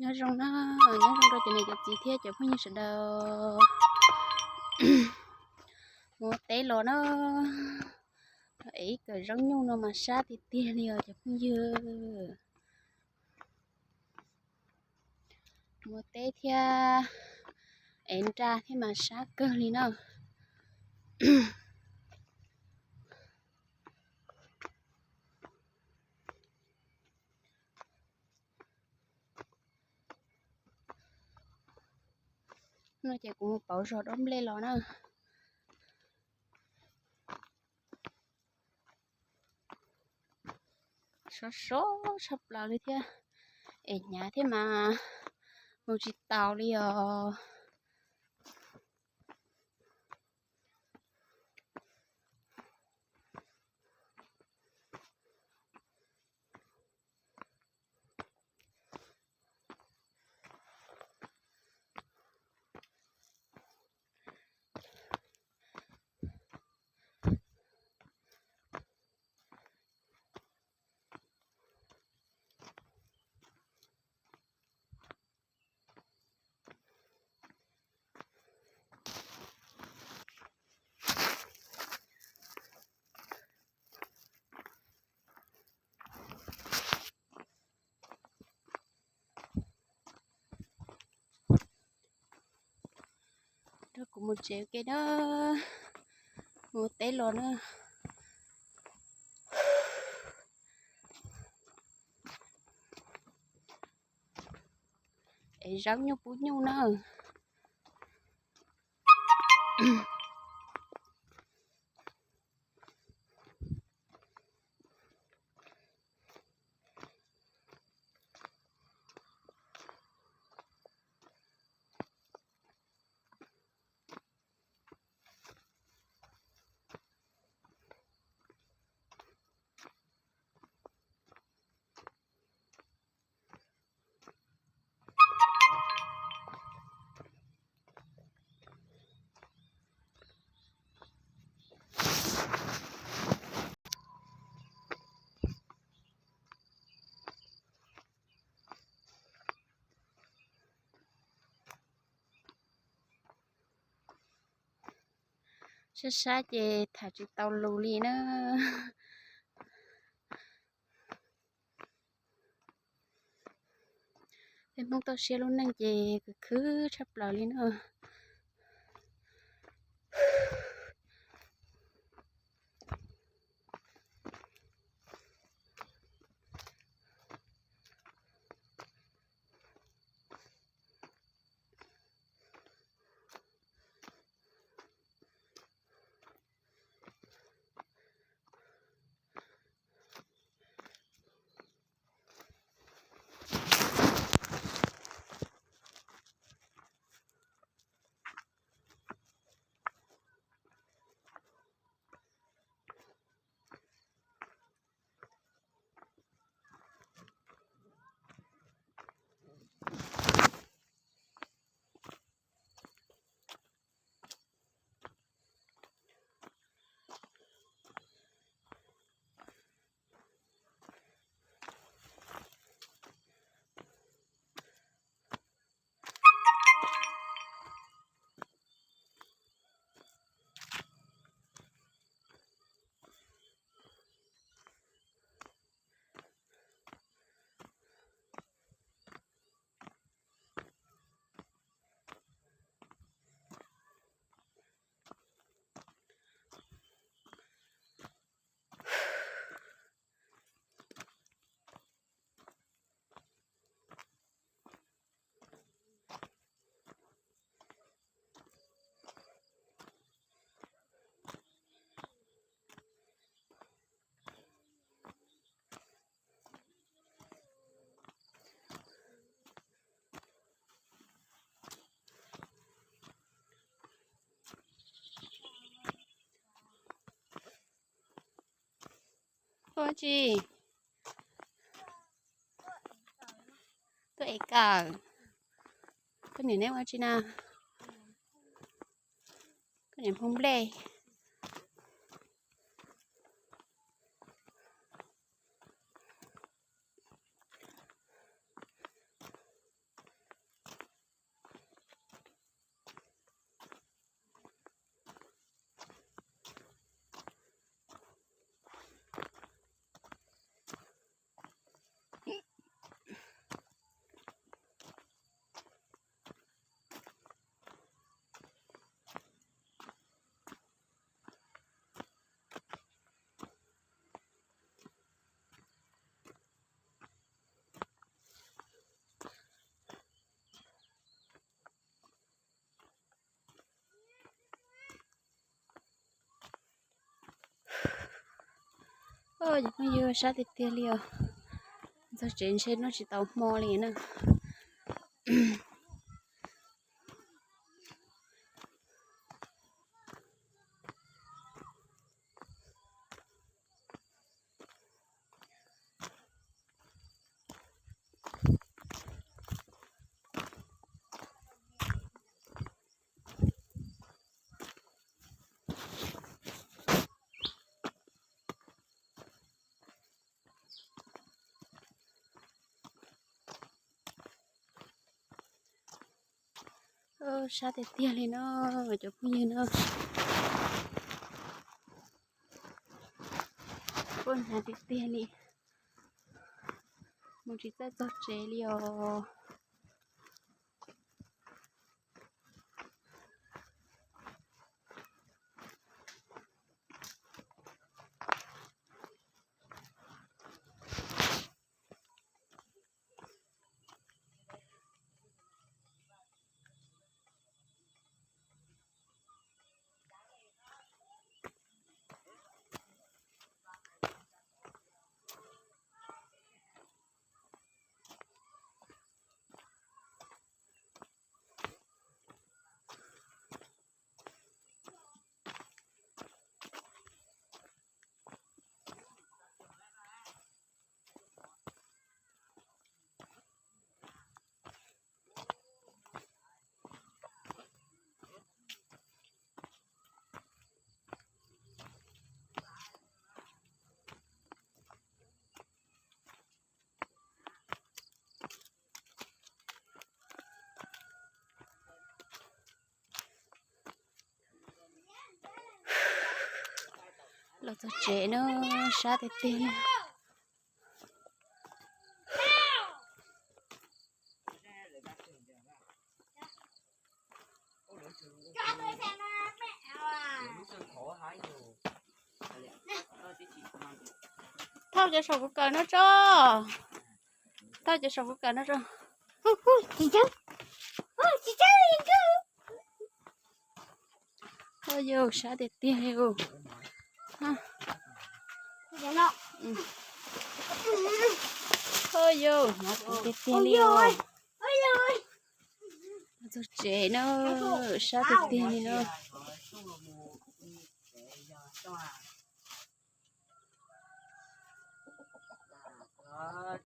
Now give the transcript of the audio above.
Nyob zoo na, nyob zoo rau cov niam cov txiv thiab cov phooj ywg sawv daws. Mus teb los na, es ib kawm zaub nyuj no mas sab tiag tiag li os cov phooj ywg. Mus teb thiab es nra thiab mas sab kawg li na. No ces kuv mus pauv zog dob nplej los na. Sov sov tshaj plaws li thiab, es hnyav thiab mas mus tsis taus li os. Rau kuv mus tsev ua ke na, mus teb los na. Es zaub nyuj pub nyuj na. Sab sab ces tham tsis tau lus li na. Peb Hmoob toj siab lub neej ces khwv khwv tshaj plaws li na. Ua tsi? Tuaj ev kawm. Koj niam neb ua tsi na? Koj niam nphoo nplej. Cov phooj ywg, sab tiag tiag li os. Txog tsev ntshe noj tsis tau hmo li na. Sab tiag tiag li no, cov phooj ywg na. Poj hnav tiag tiag li, mus tsis txawj txog tsev li os. Los txog tsev na, sab tiag tiag li. Thauj cov saum kuv kawm no tso. Thauj cov saum kuv kawm no tso. Ua yus sab tiag tiag li. Ua yus hnav tiag tiag li os. Txog tsev na, sab tiag tiag li na.